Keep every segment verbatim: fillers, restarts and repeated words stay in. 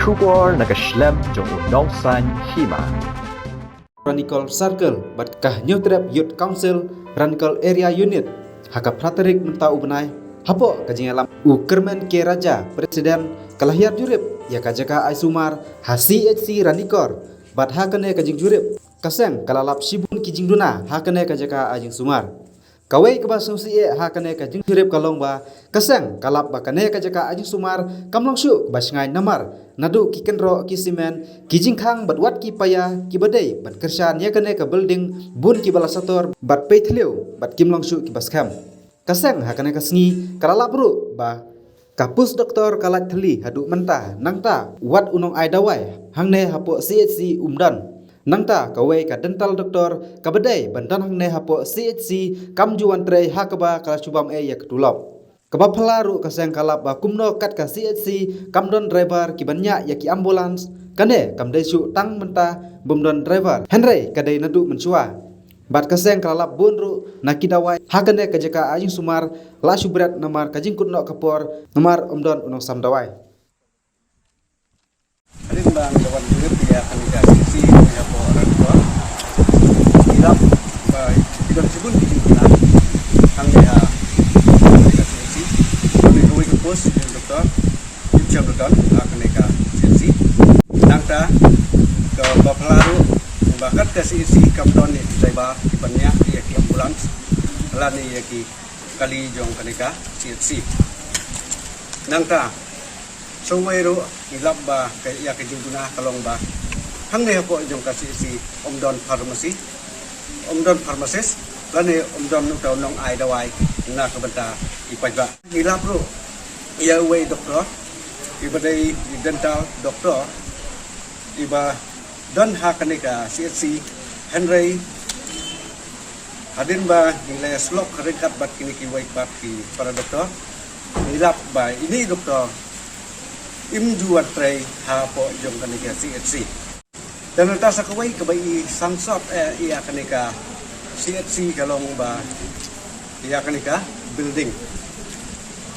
Khubor na ka shlem jong u nongsan hima. Ranikol Circle bad ka Hynñiewtrep Youth Council Ranikol Area Unit ha ka phra tarik mynta u bnai, hapoh ka jingïalam u Kyrmen K Raja, President, ka la hiar jurip ïa ka jaka ai sumar ha C H C Ranikor. Bad ha kane ka jingjurip, ka seng ka la lap shibun ki jingduna ha kane ka jaka ai jingsumar. Kawei kaba sngewsih eh ha kane ka jingjurip ka long ba ka seng ka lap ba kane ka jaka ai jingsumar kam long shuh kaba shngaiñ namar naduh ki kynroh, ki simen, ki jingkhang bad wat ki paia kiba dei ban kyrshan ïa kane ka building bun kiba la sator bad pei thliew bad kim long shuh kiba skhem. Ka seng ha kane ka sngi ka la lap ruh ba ka post doktor ka lait thylli haduh mynta, nangta wat u nongai dawai hangne hapoh C H C um don. Nangta kawei ka dental doktor kaba dei ban don hangne hapoh C H C kam ju wan trei ha kaba ka la shu bam ei ïa ka tulop. Kaba phylla ruh ka seng ka lap ba kumno kat ka C H C kam don driver kiban ñiah ïa ki ambulance, kane kam dei shuh tang mynta bym don driver, hynrei ka dei naduh mynshuwa. Bad ka seng ka la lap bun ruh na ki dawai ha kane ka jaka ai jingsumar la shu bret namar ka jingkut noh ka por namar um don u nongsam dawai. Hadien ba ngi la wan jurip ïa kane ka C H C hapoh Ranikor, ngi lap ba ki don shibun ki jingkylli hangne ha kane ka C H C. Kane kawei ka post jong doktor kim shym la don ha kane ka C H C. Nangta kaba phylla ruh ba kat ka C H C kam don ïa ki driver kiban ñiah ïa ki ambulance lane ïa ki kali jong kane ka C H C. Nangta sawei ruh ngi lap ba ka, ïa ka jingduna ka long ba hangne hapoh jong ka C H C um don pharmacy, um don pharmacist lane um don uta u nongai dawai na ka bynta ki paidbah. Ngi lap ruh ïa uwei doktor, iba dei i dental doktor, iba don ha kane ka C H C, hynrei hadien ba ngi la ïasyllok ryngkat bad kine kiwei pat ki para doktor, ngi lap ba ine i doktor im ju wan trei hapoh jong kane ka C H C. Te nangta sa kawei kaba i sangsot, eh, ïa kane ka C H C ka long ba ïa kane ka building.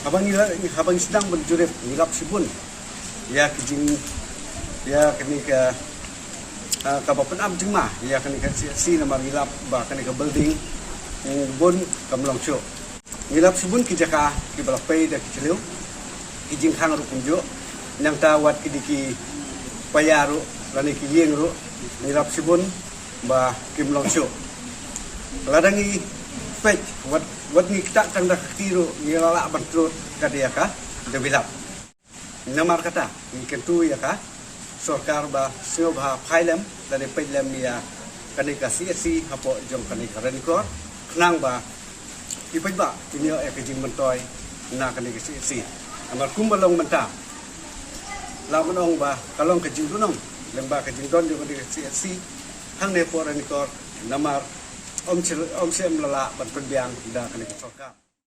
Haba ngi la, haba ngi sdang ban jurip ngi lap shibun ïa ki jing, ïa kane ka, ah, kaba pynap jingma ïa kane ka C H C namar ngi lap ba kane ka building, mm, bun kam long shuh. Ngi lap shibun ki jaka kiba la pei da ki thliew, ki jingkhang ruh kumjuh, nangta wat ki dei ki paia ruh lane ki ïing ruh ngi lap shibun ba kim long shuh. Lada ngi peit wat, wat ngi ktah tang da ka kti ruh ngi la lah ban trud ka dei ïa ka dewïlap. Namar kata ngi kyntu ïa ka sorkar ba sngewbha phai lem lane peit lem ïa kane ka C H C hapoh jong kane ka Ranikor, khnang ba ki paidbah kin ïoh ïa ka jingmyntoi na kane ka C H C. Namar kumba long mynta la ban ong ba ka long ka jingdunong lyngba ka jingdon jong kane ka C H C hangne hapoh Ranikor, namar ym shym, ym shym la lah ban pynbiang da kane ka sorkar.